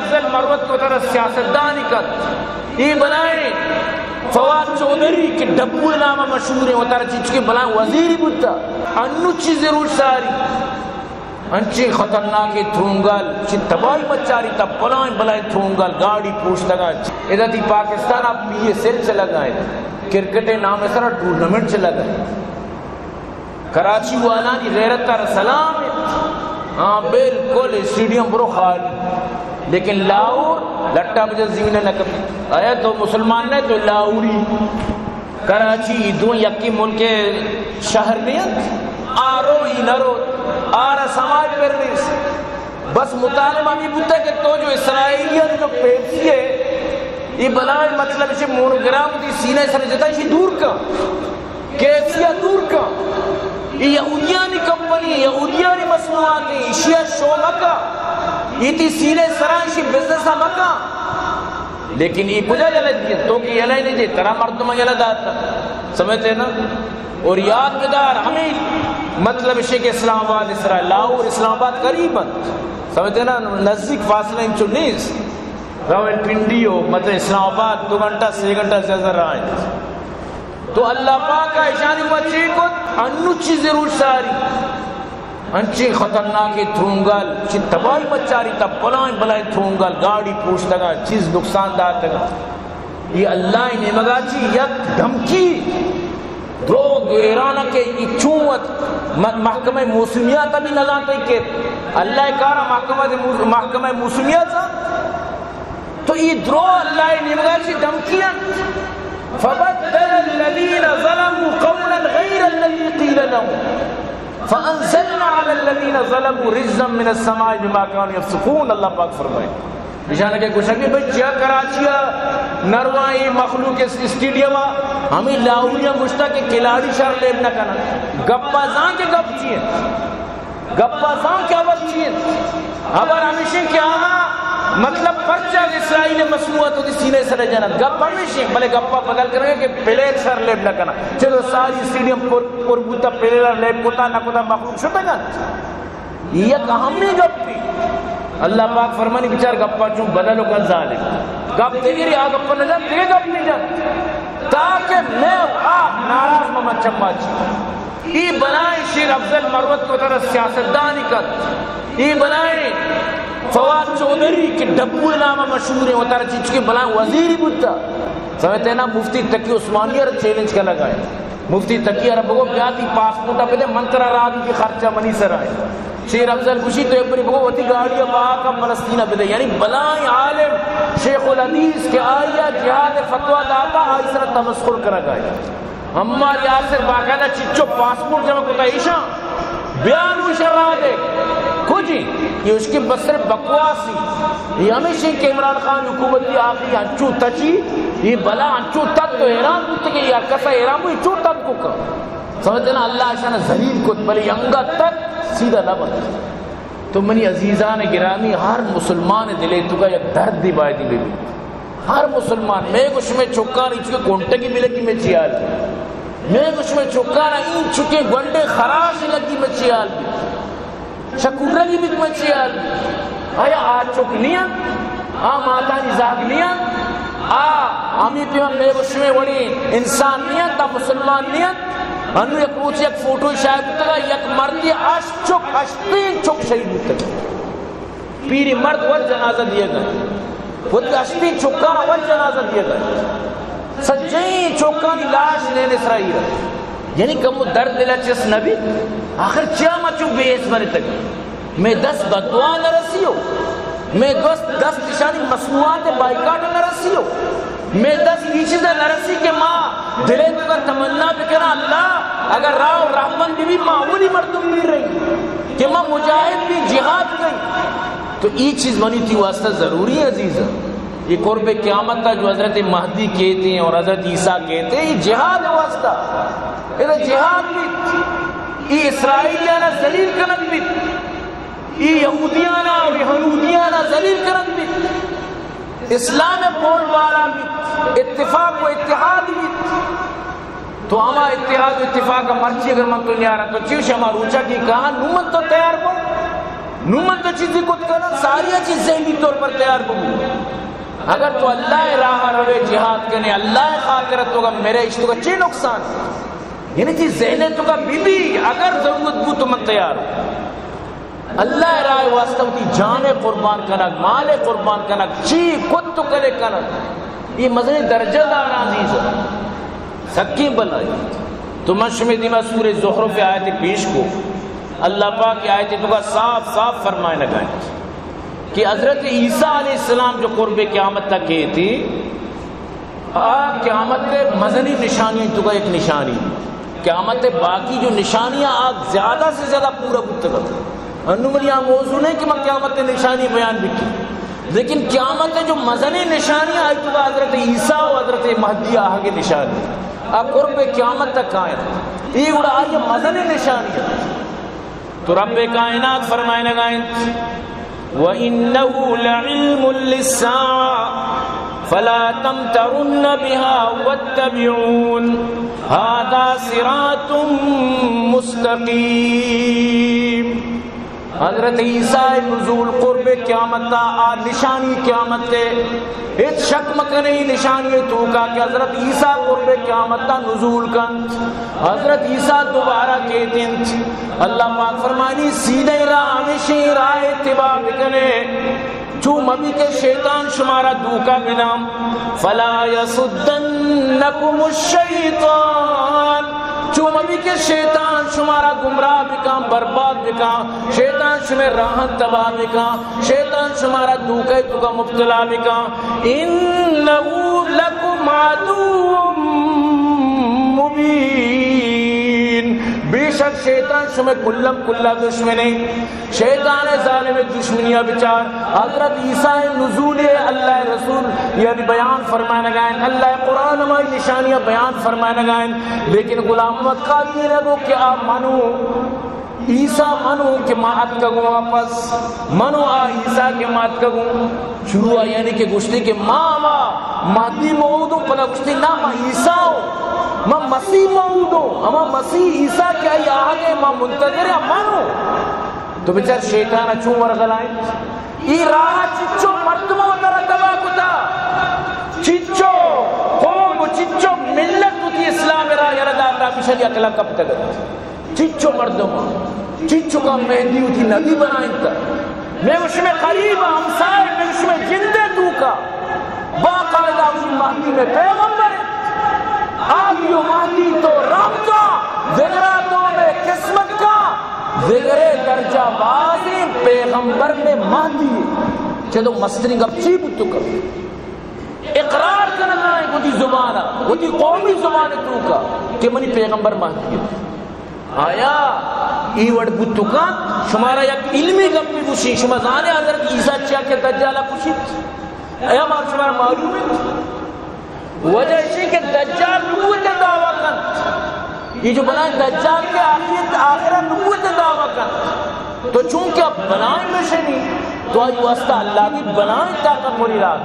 افضل مروت وتارا سیاستدانی کت۔ اے بلائیں فواد چوہدری کہ ڈبو نام مشہور ہے، وتارا چیچکے بلائیں وزیری بوتا۔ انو چیزے روچ ساری۔ انچیں خطرناکیں ترونگل، چی تباہی مچاری تا، بلائیں بلائیں ترونگل، گاڑی پوشتگا۔ ادا تی پاکستان ءَ بی ایس ایل چلگا ہے، کرکٹ نام سرا ٹورنامنٹ چلگا ہے۔ کراچی والانی غیرت ءَ سلام انت۔ ہاں، بالکل اسٹیڈیم برو خالی، لیکن لاہور لٹا بجا زمین نہ کپی۔ آیا تو مسلمان نہ تو لاہوری۔ کراچی ای دو یکی ملک شہر نہیں انت، آرو ای نرو، آرا سماج پر نیست۔ بس مطالبہ ہمیں بوتا کہ تو جو اسرائیلیان جو پیپسی ہے، یہ بلائیں مطلب اسے مونوگرام دی سینے سر جتا، اسے دور کا۔ کیفیت دور کا۔ یہ یہودیانی کمپنی، یہودیانی مصنوعات ہیں، ایشیا شو مکا۔ یہ تی سینے سرا ایشی بزنس مکا۔ لیکن یہ کجا یلہ دیے؟ تو کہ یلہ نہیں دے، ترا مردم یلہ داتا۔ سمجھتے نا؟ اور یاد بدار، ہمیں مطلب اسے کہ اسلام آباد اسرائیل، لاہور اسلام آباد قریب انت۔ سمجھتے نا؟ نزدیک فاصلہ انچو نیست۔ راولپنڈی ہو، مطلب اسلام آباد دو گھنٹہ، سے گھنٹہ زیادہ راہ انت۔ تو اللہ پاک ءَ ایشانی گوما چی کت؟ انو چیزے روچ ساری۔ انچیں خطرناکیں ترونگل، چی تباہی مچاری تا، بلائیں بلائیں ترونگل، گاڑی پوشتگا، چیز نقصان داتگا۔ یہ اللہ نیمگا چی یک دھمکی۔ دروگ ایران کہ یہ چون وت م-، محکمہ موسمیات بھی نہ زانتے کہ اللہ کارا محکمہ دے موس-، محکمہ موسمیات زانت۔ تو یہ درو اللہ نیمگا چی دھمکی انت۔ فبدل الذين ظلموا قولا غير الذي قيل لهم فأنزلنا على الذين ظلموا رجزا من السماء بما كانوا يفسقون، اللہ پاک فرمائے۔ ایشان کہ گوشگ بھئی چیا کراچی ءَ نروائیں مخلوق اس-، اسٹیڈیم ءَ ہمیں لاہوری ءَ گوشتا کہ کھلاڑی شر لیب نہ کنن۔ گپا زان کہ گپ چی انت؟ گپا زان کہ خبر چی انت؟ خبر ہمیش انت کہ آہاں مطلب پرچا اسرائیل مصنوعات وتی سینے سر جنت۔ گپ ہمیش انت، بلے گپا بدل کرنے کہ پلیئر شر لیب نہ کنا۔ چلو ساری اسٹیڈیم پر، پر بوتا، پلیئر لیب کتا نہ کتا، مخلوق شتگ انت۔ یک اہمیں گپے۔ اللہ پاک فرمانی بچار گپا چون بدل کن ظالم۔ گپ دگری آ گپ نہ جان، دگہ گپ نہ جان۔ تاکہ میں آ ناراض مہ من چپا چی۔ ای بلائیں شیر افضل مروت وتارا سیاستدانی کت۔ ای بلائیں فواد چوہدری کہ ڈبو نام مشہور ہے، وتارا چیچکے بلائیں وزیری بوتا۔ سمجھتے نا، مفتی تقی عثمانی ءَ چیلنج کنگا ہے۔ مفتی تقی ءَ بگو بیا تی پاسپورٹ ءَ بدے، من ترا راہ دی کہ خرچہ منی سر آئے۔ شیر افضل گوشی تو ایک بری بگو وتی گاڑی ءَ بہا کن فلسطین ءَ بدے۔ یعنی بلائیں عالم شیخ الحدیث کہ آئی ءَ جہاد فتویٰ داتا، آئی سر تمسخر کنگا ہے۔ عمار یاسر باقاعدہ چچو پاسپورٹ جمع کتا ایشاں۔ بیا نوں شرا دے۔ کجی؟ یہ اس کی بس صرف بکواسی۔ یہ ہمیشہ کہ عمران خان حکومت کی آخری انچو تچی، یہ بلا انچو تت تو حیران بوت کہ یار کسا حیران بو، چو تت کو کا۔ سمجھتے نا، اللہ اشان ذلیل کت، بلے انگا تت سیدھا نہ بنت۔ تو منی عزیزان گرامی، ہر مسلمان دلے تو کا یک درد دی باید بی۔ ہر مسلمان، میں گوش میں چکان ایچ کے گھنٹے کی ملے کی میں چیال۔ میں گوش میں چکان این چکے گنڈے خراش لگی میں چیال۔ شکورگی بیت من چی حال؟ آیا آ چک نیاں؟ آ ماتانی زاگ نیاں؟ آ ہمیں پیما مے و شمے وڑی انسان نیاں، تا مسلمان نیاں؟ انو یک روچ یک فوٹو شائع بوتگا، یک مردی اش چک، اشتین چک شہید بوتگ۔ پیری مرد ور جنازہ دیگا۔ وتی اشتیں چکاں ول جنازہ دیگ ء۔ سجہیں چکانی لاش نین اسرائیل ء۔ یعنی کمو درد دل ء چست نہ بیت؟ آخر چیا ما چو بے حس بنتگ؟ مئے دست بددعا نہ رسی ہو؟ مئے دست، دست اشانی مصنوعات بائیکاٹ نہ رسی ہو؟ مئے دست ای چیز نہ رسی کہ ما دل ء تمنا بکناں، اللہ اگر راہ و رحمن بی، ما اولی مردم بی رہی کہ ما مجاہد بی، جہاد کئی۔ تو ای چیز منی تی واسطہ ضروری ہے عزیز۔ یہ قرب قیامت تھا جو حضرت مہدی کہتے ہیں اور حضرت عیسیٰ کہتے ہیں، یہ جہاد واسطہ۔ ادا جہاد بیت، یہ اسرائیلیانا ذلیل کنگ بیت، یہ یہودیانا اور یہ ہنودیانا ذلیل کنگ بیت۔ اسلام بول بالا بیت، اتفاق و اتحاد بیت۔ تو ہما اتحاد و اتفاق ء مرچی اگر من تو نیاراں، تو چی شما روچا کی کہاں نو من تو تیار کو؟ نوں من تو چیزے کت کناں، ساری چیز ذہنی طور پر تیار ببو۔ اگر تو اللہ ءِ راہ ءَ روے، جہاد کنے، اللہ ءِ خاطر ءَ تو اگر مرے، اش تو چے نقصان؟ یعنی تئی ذہن ءِ توکا بی بی، اگر ضرورت بو تو من تیار ہوں۔ اللہ ءِ راہ ءِ واسطہ وتی جان ءِ قربان کنگ، مال ءِ قربان کنگ، چی کت تو کنے کنگ، اے مزنیں درجہ دار عزیز۔ سکیں بلائی۔ تو من شمے دیما سورہ زخرف ءِ آیت پیش کو۔ اللہ پاک ءِ آیت توکا صاف صاف فرمائنگا انت کہ حضرت عیسیٰ علیہ السلام جو قرب قیامت تک کیتی، آ قیامت ءِ مزنیں نشانی توکا یک نشانی۔ قیامت ءِ باقی جو نشانیاں آ زیادہ سے زیادہ پورا بوتگ۔ انوں منی آ موضوع نہیں کہ من قیامت ءِ نشانی بیان بکی، لیکن قیامت ءِ جو مزنیں نشانی آئی توکا حضرت عیسیٰ و حضرت مہدی آہگ نشانی، آ قرب قیامت تک کائنت۔ اے گڑا آئی مزنیں نشانی انت۔ تو رب کائنات فرمائنگا انت، وَإِنَّهُ لَعِلْمٌ لِلسَّاعَةِ فَلَا تَمْتَرُنَّ بِهَا وَاتَّبِعُونِ هَذَا صِرَاطٌ مُسْتَقِيمٌ۔ حضرت عیسیٰ ءِ نزول قرب قیامت ءَ، آ نشانی قیامت ءِ، ہچ شک مکنے اے نشانی توکا کہ حضرت عیسیٰ قرب قیامت ءَ نزول کنت، حضرت عیسیٰ دوبارہ کیت انت۔ اللہ پاک فرمانی، سیدھیں راہ ہمیشیں راہ اتباع بکنے۔ چو مبی کہ شیطان شمارا دھوکہ بداں، فلا یصدنکم الشیطان، چو مبی کہ شیطان شمارا گمراہ بکاں، برباد بکاں، شیطان شمے راہاں تباہ بکاں، شیطان شمارا دھوکہ توکا مبتلا بکاں۔ انہ لکم عدو مبین، بے شک شیطان شمے کلم کلا دشمنے۔ شیطان ءِ ظالم ءِ دشمنی ءَ بچار۔ حضرت عیسیٰ ءِ نزول ءَ اللہ ءِ رسول یعنی بیان فرمائنگا انت، اللہ ءِ قرآن ہمائی نشانی ءَ بیان فرمائنگا انت، لیکن غلام محمد قادری ءَ گو کہ آ منو عیسیٰ منو کہ ما اتکگوں واپس، منو آ عیسیٰ کہ ما اتکگوں۔ شروع ءَ یعنی کہ گوشتے کہ ما ہما مہدی موعودوں، پدا گوشتے نا، ما عیسیٰ ہوں، ما مسیح موعودوں، ہما مسیح عیسیٰ کہ آئی آہگے ما منتظر ہیں، منو۔ تو بچار شیطان ءَ چون ورغلائیں۔ اے راہ چچو مردم وترا تباہ کتا، چچو قوم و چچو ملت وتی اسلام ءِ راہ یلہ داتا، بشری عقل کپتگ۔ چچو مردم، چچو کا مہدی وتی نبی بنائینتا۔ میں شمے قریب ہمسائے، میں شمے جندے توکا باقاعدہ وتی مہدی میں پیغمبر۔ آئی و مہدی تو رب کا، دگرا تو میں قسمت کا۔ دگرے درجہ بازیں، پیغمبر نے مہدی۔ چدو مستریں گپ چی بوت تو کر؟ اقرار کنگا ایں وتی زبان ءَ، وتی قومی زبان ءِ توکا کہ منی پیغمبر مہدی انت۔ آیا اے وڑ بوت تو کن؟ شمارا یک علمی گپے گوشیں، شما زانے حضرت عیسیٰ چیا کہ دجال ءَ کشیت؟ آیا ما شمارا معلوم انت؟ وجہ ایشی کہ دجال نبوت ءِ دعویٰ کنت۔ یہ جو بنائیں دجال کہ آخرت، آخرت نبوت ءِ دعویٰ کنت۔ تو چونکہ بنائیں مشنی، تو آئی واسطہ اللہ بھی بنائیں طاقت موری راہ۔